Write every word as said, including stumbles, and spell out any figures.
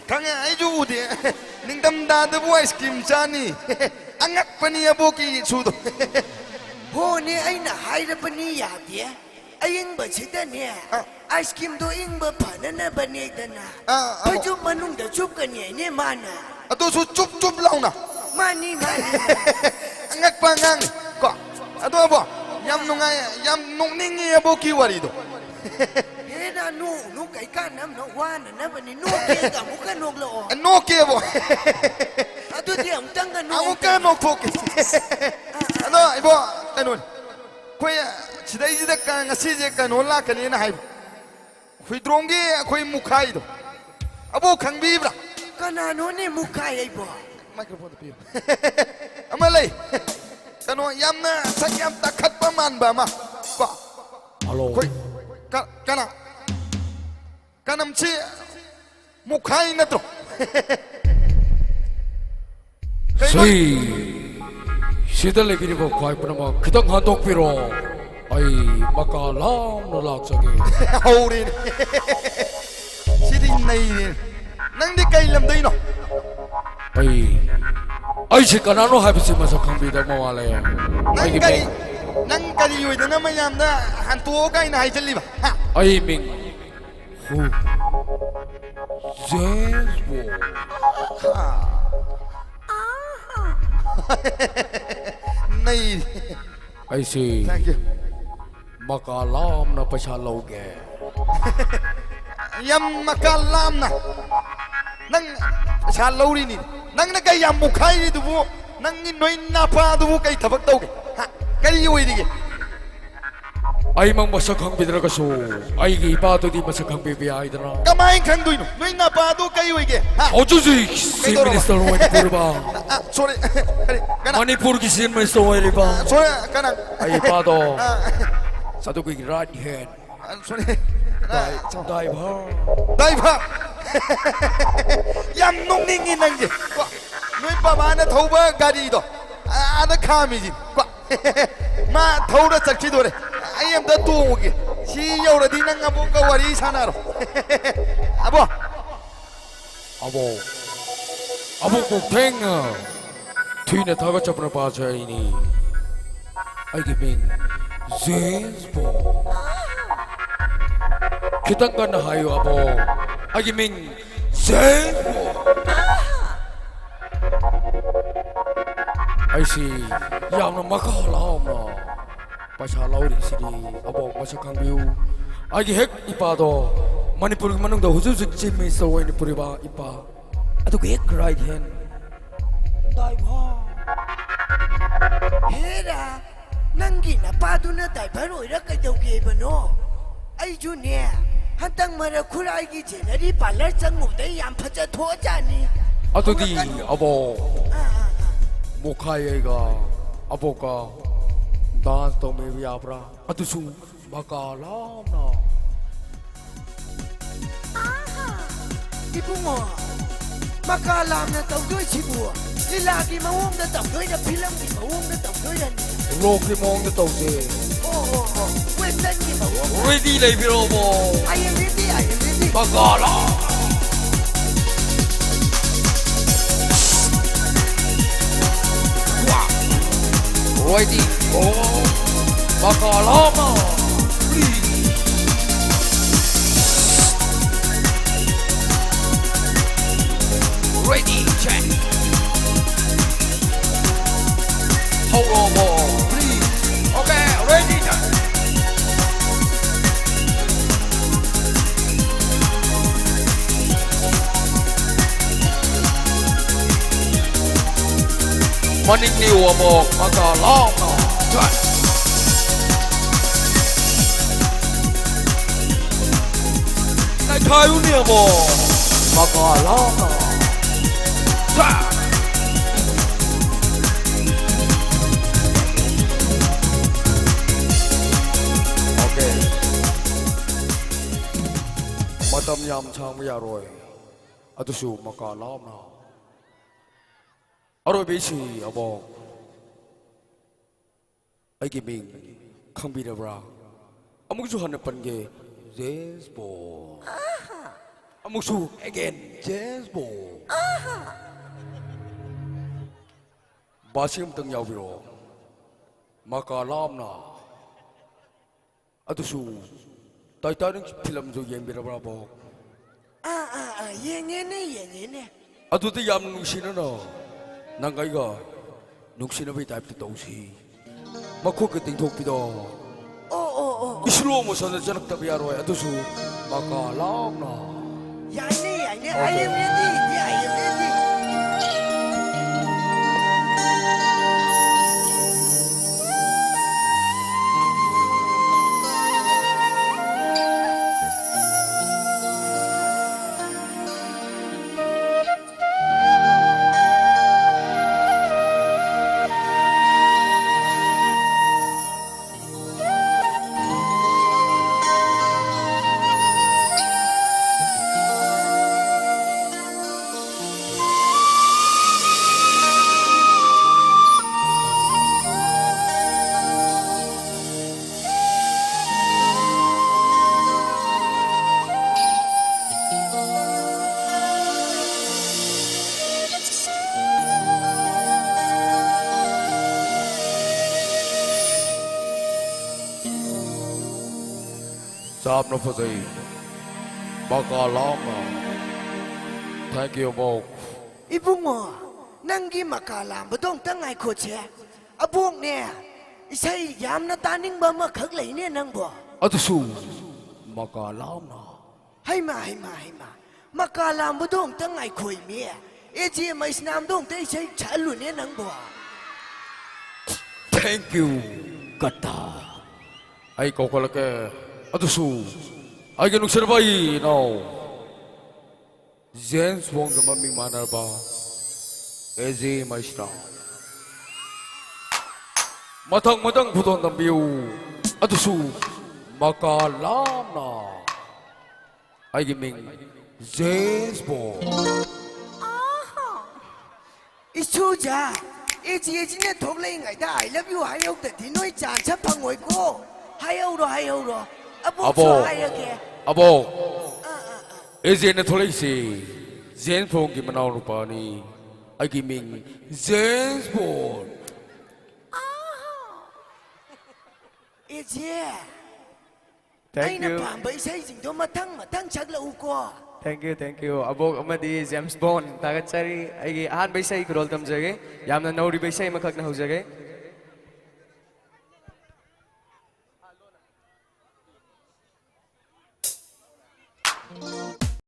ꯈꯪꯉꯦ, ꯑꯩꯁꯨ ꯎꯗꯦ꯫ ꯅꯤꯡꯊꯝꯊꯥꯗꯕꯨ ꯑꯥꯏꯁ ꯀ꯭ꯔꯤꯝ ꯆꯥꯅꯤ꯫ ꯑꯉꯛꯄꯅꯤ ꯑꯕꯣꯛꯀꯤ ꯁꯨꯗꯣ꯫ ꯍꯣꯅꯦ, ꯑꯩꯅ ꯍꯥꯏꯔꯕꯅꯤ ꯌꯥꯗꯦ꯫ ꯑꯏꯪꯕꯁꯤꯗꯅꯦ, ꯑ꯫ ꯑꯥꯏꯁ ꯀ꯭ꯔꯤꯝꯗꯣ ꯏꯪꯕ ꯐꯅꯅꯕꯅꯦꯗꯅ꯫ ꯑ, ꯑꯕꯣꯛ꯫ ꯐꯩꯖꯨꯞ ꯃꯅꯨꯡꯗ ꯆꯨꯞꯀꯅꯤ ꯍꯥꯏꯅꯦ ꯃꯥꯅ꯫ ꯑꯗꯨꯁꯨ ꯆꯨꯞ ꯆꯨꯞ ꯂꯥꯎꯅ꯫ ꯃꯥꯅꯤ, ꯃꯥꯅꯤ꯫ ꯑꯉꯛꯄ ꯑꯉꯥꯡꯅꯤ ꯀꯣ꯫ ꯑꯗꯣ ꯑꯕꯣꯛ, ꯌꯥꯝ ꯅꯨꯡꯉꯥꯏ, ꯌꯥꯝ ꯅꯣꯛꯅꯤꯡꯉꯤ ꯑꯕꯣꯛꯀꯤ ꯋꯥꯔꯤꯗꯣ꯫ ꯍꯦꯔꯥ, ꯅꯣꯛꯎꯅꯨ, ꯀꯩ ꯀꯥꯟꯅꯕꯅꯣ, ꯋꯥꯅꯅꯕꯅꯤ꯫ ꯅꯣꯛꯀꯦꯒ ꯑꯃꯨꯛꯀ ꯅꯣꯛꯂꯛꯑꯣ꯫ ꯅꯣꯛꯀꯦꯕꯣ꯫ ꯑꯗꯨꯗꯤ ꯑꯃꯨꯛꯇꯪꯒ ꯅꯣꯛ ꯑꯃꯨꯛꯀ ꯅꯣꯛꯊꯣꯛꯀꯦ꯫ ꯑꯗꯣ ꯏꯕꯣ, ꯀꯩꯅꯣꯅꯤ, ꯑꯩꯈꯣꯏ ꯁꯤꯗꯩꯁꯤꯗ ꯀ-, ꯉꯁꯤꯁꯦ ꯀꯩꯅꯣ ꯂꯥꯛꯀꯅꯤꯅ ꯍꯥꯏꯕ, ꯍꯨꯏꯗ꯭ꯔꯣꯝꯒꯤ ꯑꯩꯈꯣꯏ ꯃꯨꯈꯥꯏꯗꯣ꯫ ꯑꯕꯣꯛ ꯈꯪꯕꯤꯕ꯭ꯔꯥ? ꯀꯅꯥꯅꯣꯅꯦ ꯃꯨꯈꯥꯏ ꯍꯥꯏꯕꯣ? ꯃꯥꯏꯀ꯭ꯔꯣꯐꯣꯟꯗꯣ ꯄꯤꯌꯨ꯫ ꯑꯃ ꯂꯩ꯫ ꯀꯩꯅꯣ, ꯌꯥꯝꯅ ꯁꯛ ꯌꯥꯝ ꯇꯥꯈꯠꯄ ꯃꯥꯟꯕ ꯑꯃ ꯀꯣ꯫ ꯍꯜꯂꯣ꯫ ꯑꯩꯈꯣꯏ ꯀ-, ꯀꯅꯥ? ꯀꯅꯝꯁꯤ ꯃꯨꯈꯥꯏ ꯅꯠꯇ꯭ꯔꯣ? ꯀꯩꯅꯣ? ꯁꯤ, ꯁꯤꯗ ꯂꯩꯕꯤꯔꯤꯕ ꯈ꯭ꯋꯥꯏ ꯄꯨꯝꯅꯃꯛ ꯈꯤꯇꯪ ꯍꯟꯗꯣꯛꯄꯤꯔꯣ꯫ ꯑꯩ ꯃꯀꯥ ꯂꯥꯝꯅ ꯂꯥꯛꯆꯒꯦ꯫ ꯍꯧꯔꯦꯅꯦ꯫ ꯁꯤꯗꯤ ꯅꯩꯔꯦꯅꯦ꯫ ꯅꯪꯗꯤ ꯀꯩ ꯂꯝꯗꯩꯅꯣ? ꯑꯩ, ꯑꯩꯁꯦ ꯀꯅꯥꯅꯣ ꯍꯥꯏꯕꯁꯤ ꯃꯁꯛ ꯈꯪꯕꯤꯗꯕ ꯃꯥꯜꯂꯦ꯫ ꯅꯪ ꯑꯩꯒꯤ ꯀꯔꯤ, ꯃꯤꯡ ꯅꯪ ꯀꯔꯤ ꯑꯣꯏꯗꯅ ꯃꯌꯥꯝꯗ ꯍꯟꯇꯣꯛꯑꯣ ꯀꯥꯏꯅ ꯍꯥꯏꯖꯜꯂꯤꯕ? ꯍꯥ? ꯑꯩ ꯃꯤꯡ ꯍꯨ꯫ ꯖꯦꯝꯁ ꯕꯣꯟ꯫ ꯍꯥ꯫ ꯅꯩ꯫ ꯑꯩꯁꯤ Thank you꯫ ꯃꯀꯥ ꯂꯥꯝꯅ ꯄꯩꯁꯥ ꯂꯧꯒꯦ꯫ ꯌꯥꯝ ꯃꯀꯥ ꯂꯥꯝꯅ ꯅꯪ ꯄꯩꯁꯥ ꯂꯧꯔꯤꯅꯤ꯫ ꯅꯪꯅ ꯀꯩ ꯌꯥꯝ ꯃꯨꯛꯈꯥꯏꯔꯤꯗꯨꯕꯨ? ꯅꯪꯒꯤ ꯅꯣꯏ ꯅꯥꯄꯥꯗꯨꯕꯨ ꯀꯩ ꯊꯕꯛ ꯇꯧꯒꯦ? ꯍꯥ? ꯀꯔꯤ ꯑꯣꯏꯔꯤꯒꯦ? ꯑꯩꯃꯛ ꯃꯁꯛ ꯈꯪꯕꯤꯗ꯭ꯔꯒꯁꯨ ꯑꯩꯒꯤ ꯏꯄꯥꯗꯨꯗꯤ ꯃꯁꯛ ꯈꯪꯕꯤꯕ ꯌꯥꯏꯗꯅ꯫ ꯀꯃꯥꯏꯅ ꯈꯪꯗꯣꯏꯅꯣ? ꯅꯣꯏ ꯅꯄꯥꯗꯣ ꯀꯩ ꯑꯣꯏꯒꯦ? ꯍꯥ? ꯍꯧꯖꯤꯛ ꯍꯧꯖꯤꯛ ꯆꯤꯐ ꯀꯩꯗꯧꯔꯕ? ꯃꯤꯅꯤꯁꯇꯔ ꯑꯣꯏꯅ ꯄꯨꯔꯤꯕ꯫ ꯑ, ꯑ, ꯁꯣꯔꯤ꯫ ꯀꯔꯤ? ꯀꯅꯥ? ꯃꯅꯤꯄꯨꯔꯒꯤ ꯆꯤꯐ ꯃꯤꯅꯤꯁꯇꯔ ꯑꯣꯏꯔꯤꯕ꯫ ꯑ, ꯁꯣꯔꯤ, ꯀꯅꯥ? ꯑꯩ ꯏꯄꯥꯗꯣ ꯑ꯫ ꯑꯗꯨꯒꯤ ꯔꯥꯏꯠ ꯍꯦꯟ꯫ ꯑ, ꯁꯣꯔꯤ꯫ ꯗꯥꯏ-, ꯑ, ꯗꯥꯏꯚꯔ꯫ ꯗꯥꯏꯚꯔ꯫ ꯌꯥꯝ ꯅꯣꯛꯅꯤꯡꯉꯤ ꯅꯪꯁꯦ꯫ ꯀꯣ, ꯅꯣꯏ ꯕꯕꯥꯅ ꯊꯧꯕ ꯒꯥꯔꯤꯗꯣ, ꯑ-, ꯑꯥꯗ ꯈꯥꯝꯃꯤꯁꯤ꯫ ꯀꯣ, ꯃꯥ ꯊꯧꯔ ꯆꯠꯈꯤꯗꯣꯔꯦ꯫ ꯑꯩ ꯑꯝꯇ ꯇꯣꯡꯉꯨꯒꯦ꯫ ꯁꯤ ꯌꯧꯔꯗꯤ ꯅꯪ ꯑꯕꯣꯛꯀ ꯋꯥꯔꯤ ꯁꯥꯟꯅꯔꯣ꯫ ꯑꯕꯣ꯫ ꯑꯕꯣꯛ, ꯑꯕꯣꯛꯄꯨ ꯊꯦꯡꯅ ꯊꯨꯅ ꯊꯥꯒꯠꯆꯕꯅ ꯄꯥꯖꯩꯅꯤ꯫ ꯑꯩꯒꯤ ꯃꯤꯡ ꯖꯦꯝꯁ ꯕꯣꯟ꯫ ꯈꯤꯇꯪ ꯀꯟꯅ ꯍꯥꯏꯌꯨ ꯑꯕꯣꯛ꯫ ꯑꯩꯒꯤ ꯃꯤꯡ ꯖꯦꯝꯁ ꯕꯣꯟ꯫ ꯑꯩꯁꯤ ꯌꯥꯝꯅ ꯃꯈꯥ ꯂꯥꯎꯅ ꯄꯩꯁꯥ ꯂꯧꯔꯤꯁꯤꯗꯤ ꯑꯕꯣꯛ ꯃꯁꯛ ꯈꯪꯕꯤꯌꯨ꯫ ꯑꯩꯒꯤ ꯍꯦꯛ ꯏꯄꯥꯗꯣ ꯃꯅꯤꯄꯨꯔꯒꯤ ꯃꯅꯨꯡꯗ ꯍꯧꯖꯤꯛ ꯍꯧꯖꯤꯛ ꯆꯤꯐ ꯃꯤꯅꯤꯁꯇꯔ ꯑꯣꯏꯅ ꯄꯨꯔꯤꯕ ꯏꯄꯥ, ꯑꯗꯨꯒ ꯍꯦꯛ ꯔꯥꯏꯠ ꯍꯦꯟ ꯗꯥꯏꯚꯔ꯫ ꯍꯦꯔꯥ, ꯅꯪꯒꯤ ꯅꯄꯥꯗꯨꯅ ꯗꯥꯏꯚꯔ ꯑꯣꯏꯔ ꯀꯩꯗꯧꯒꯦꯕꯅꯣ? ꯑꯩꯁꯨꯅꯦ, ꯍꯟꯗꯛ ꯃꯔꯛ ꯈꯨꯔꯥꯏꯒꯤ ꯖ꯭ꯋꯦꯂꯔꯤ ꯄꯥꯔꯂꯔ ꯆꯪꯉꯨꯕꯗꯩ ꯌꯥꯝ ꯐꯖ ꯊꯣꯛꯑꯖꯥꯠꯅꯤ꯫ ꯑꯗꯨꯗꯤ ꯍꯧꯔꯛꯀꯅꯨ꯫ ꯑꯕꯣꯛ, ꯑꯥ, ꯑꯥ, ꯑꯥ꯫ ꯃꯨꯈꯥꯏ ꯑꯩꯒ ꯑꯕꯣꯛꯀ ꯗꯥꯟꯁ ꯇꯧꯃꯤꯟꯅꯕ ꯌꯥꯕ꯭ꯔꯥ? ꯑꯗꯨꯁꯨ ꯃꯀꯥ ꯂꯥꯝꯅ꯫ ꯏꯕꯨꯡꯉꯣ, ꯃꯀꯥ ꯂꯥꯝꯅ ꯇꯧꯗꯣꯏꯁꯤꯕꯨ ꯂꯤꯂꯥꯒꯤ ꯃꯑꯣꯡꯗ ꯇꯧꯗꯣꯏꯔ, ꯐꯤꯂꯝꯒꯤ ꯃꯑꯣꯡꯗ ꯇꯧꯗꯣꯏꯔꯅꯦ? ꯔꯣꯛꯀꯤ ꯃꯑꯣꯡꯗ ꯇꯧꯁꯦ꯫ ꯑꯣ, ꯑꯣ, ꯑꯣ, ꯋꯦꯁꯇꯔꯟꯒꯤ ꯃꯑꯣꯡꯗ꯫ ꯔꯦꯗꯤ ꯂꯩꯕꯤꯔꯣꯕꯣ? I am ready, I am ready. ꯃꯀꯥ ꯂꯥꯝ꯫ Ready, go. ꯃꯀꯥ ꯂꯥꯝꯅ. Ready. Ready, check. ꯍꯧꯔꯣꯕꯣ. Ready. Okay, ready, check. ꯃꯅꯤꯡ ꯅꯤꯌꯨ ꯑꯕꯣꯛ, ꯃꯀꯥ ꯂꯥꯝꯅ꯫ ꯆꯠ꯫ ꯅꯩꯈꯥꯏꯔꯨꯅꯦ ꯑꯕꯣꯛ, ꯃꯀꯥ ꯂꯥꯝꯅ꯫ ꯆꯠ꯫ Okay꯫ ꯃꯇꯝ ꯌꯥꯝ ꯁꯥꯡꯕ ꯌꯥꯔꯣꯏ꯫ ꯑꯗꯨꯁꯨ ꯃꯀꯥ ꯂꯥꯝꯅ꯫ ꯑꯔꯣꯏꯕ ꯏꯁꯩ ꯑꯕꯣꯛ, ꯑꯩꯒꯤ ꯃꯤꯡ ꯈꯪꯕꯤꯔꯕ꯭ꯔꯥ? ꯑꯃꯨꯛꯁꯨ ꯍꯟꯅ ꯄꯟꯒꯦ, ꯖꯦꯝꯁ ꯕꯣꯟ꯫ ꯑꯃꯨꯛꯁꯨ again, James Bond. ꯕꯥꯁꯤ ꯑꯃꯨꯛꯇꯪ ꯌꯥꯎꯕꯤꯔꯛꯑꯣ꯫ ꯃꯀꯥ ꯂꯥꯝꯅ꯫ ꯑꯗꯨꯁꯨ Titanic ꯐꯤꯂꯝꯁꯨ ꯌꯦꯡꯕꯤꯔꯕ꯭ꯔꯥꯕꯣ? ꯑꯥ, ꯑꯥ, ꯑꯥ, ꯌꯦꯡꯉꯦꯅꯦ, ꯌꯦꯡꯉꯦꯅꯦ꯫ ꯑꯗꯨꯗꯤ ꯌꯥꯝ ꯅꯨꯡꯁꯤꯅꯅ ꯅꯪ ꯑꯩꯒ ꯅꯨꯡꯁꯤꯅꯕꯒꯤ ꯇꯥꯏꯞꯇ ꯇꯧꯁꯤ꯫ ꯃꯈꯨꯠꯀ ꯇꯤꯡꯊꯣꯛꯄꯤꯗꯣ꯫ ꯑꯣ, ꯑꯣ, ꯑꯣ, ꯑꯣ꯫ ꯏꯁꯂꯣ ꯃꯣꯁꯟꯗ ꯆꯠꯂꯛꯇꯕ ꯌꯥꯔꯣꯏ, ꯑꯗꯨꯁꯨ ꯃꯀꯥ ꯂꯥꯎꯅ꯫ ꯌꯥꯏꯅꯦ, ꯌꯥꯏꯅꯦ꯫ Okay. I am ready, I am ready꯫ ꯌꯥꯝꯅ ꯐꯖꯩ꯫ ꯃꯀꯥ ꯂꯥꯝꯅ꯫ Thank you, ꯑꯕꯣꯛ꯫ ꯏꯕꯨꯡꯉꯣ, ꯅꯪꯒꯤ ꯃꯀꯥ ꯂꯥꯝꯕꯗꯣ ꯑꯝꯇ ꯉꯥꯏꯈꯣꯁꯦ꯫ ꯑꯕꯣꯛꯅꯦ, ꯏꯁꯩ ꯌꯥꯝꯅ ꯇꯥꯅꯤꯡꯕ ꯑꯃꯈꯛ ꯂꯩꯅꯦ ꯅꯪꯕꯣ꯫ ꯑꯗꯨꯁꯨ ꯃꯀꯥ ꯂꯥꯝꯅ꯫ ꯍꯩꯃꯥ, ꯍꯩꯃꯥ, ꯍꯩꯃꯥ꯫ ꯃꯀꯥ ꯂꯥꯝꯕꯗꯣ ꯑꯝꯇ ꯉꯥꯏꯈꯣ ꯏꯃꯤ꯫ ꯑꯦ ꯖꯦ ꯃꯩꯁꯅꯥꯝꯗꯣ ꯑꯝꯇ ꯏꯁꯩ ꯁꯛꯍꯜꯂꯨꯅꯦ ꯅꯪꯕꯣ꯫ Thank you, ꯀꯇꯥ꯫ ꯑꯩ ꯀꯧꯈꯠꯂꯛꯀꯦ꯫ ꯑꯗꯨꯁꯨ ꯑꯩꯒꯤ ꯅꯨꯡꯁꯤꯔꯕ ꯑꯩ ꯏꯅꯥꯎ ꯖꯦꯝꯁ ꯕꯣꯟꯒ ꯃꯃꯤꯡ ꯃꯥꯟꯅꯔꯕ ꯑꯦ ꯖꯦ ꯃꯩꯁꯅꯥꯝ꯫ ꯃꯊꯪ ꯃꯊꯪ ꯈꯨꯗꯣꯜ ꯇꯝꯕꯤꯌꯨ꯫ ꯑꯗꯨꯁꯨ ꯃꯀꯥ ꯂꯥꯝꯅ꯫ ꯑꯩꯒꯤ ꯃꯤꯡ ꯖꯦꯝꯁ ꯕꯣꯟ꯫ ꯑꯍꯥ꯫ ꯏꯁꯨꯖꯥ, ꯑꯦ ꯖꯦ ꯖꯤꯅ ꯊꯣꯛꯂꯛꯏꯉꯩꯗ I love you ꯍꯥꯏꯍꯧꯗꯗꯤ ꯅꯣꯏ chance ꯐꯪꯉꯣꯏꯀꯣ꯫ ꯍꯥꯏꯍꯧꯔꯣ, ꯍꯥꯏꯍꯧꯔꯣ꯫ ꯑꯕꯣꯛꯁꯨ ꯑꯕꯣꯛ꯫ ꯍꯥꯏꯔꯒꯦ꯫ ꯑꯕꯣꯛ꯫ ꯑꯥ, ꯑꯥ, ꯑꯥ꯫ ꯑꯦꯖꯦꯟꯅ ꯊꯣꯛꯂꯛꯏꯁꯦ ꯖꯦꯝꯁ ꯕꯣꯟꯒꯤ ꯃꯅꯥꯎꯅꯨꯄꯥꯅꯤ꯫ ꯑꯩꯒꯤ ꯃꯤꯡ ꯖꯦꯝꯁ ꯕꯣꯟ꯫ ꯑꯦꯖꯦ, Thank ꯑꯩꯅ you. ꯄꯥꯝꯕ ꯏꯁꯩꯁꯤꯡꯗꯣ ꯃꯊꯪ ꯃꯊꯪ ꯁꯛꯂꯛꯎꯀꯣ꯫ Thank you, thank you. ꯑꯕꯣꯛ ꯑꯃꯗꯤ ꯖꯦꯝꯁ ꯕꯣꯟ ꯊꯥꯒꯠꯆꯔꯤ꯫ ꯑꯩꯒꯤ ꯑꯍꯥꯟꯕ ꯏꯁꯩ ꯈꯨꯗꯣꯜ ꯇꯝꯖꯒꯦ꯫ ꯌꯥꯝꯅ ꯅꯧꯔꯤꯕ ꯏꯁꯩ ꯑꯃꯈꯛꯅ ꯍꯧꯖꯒꯦ꯫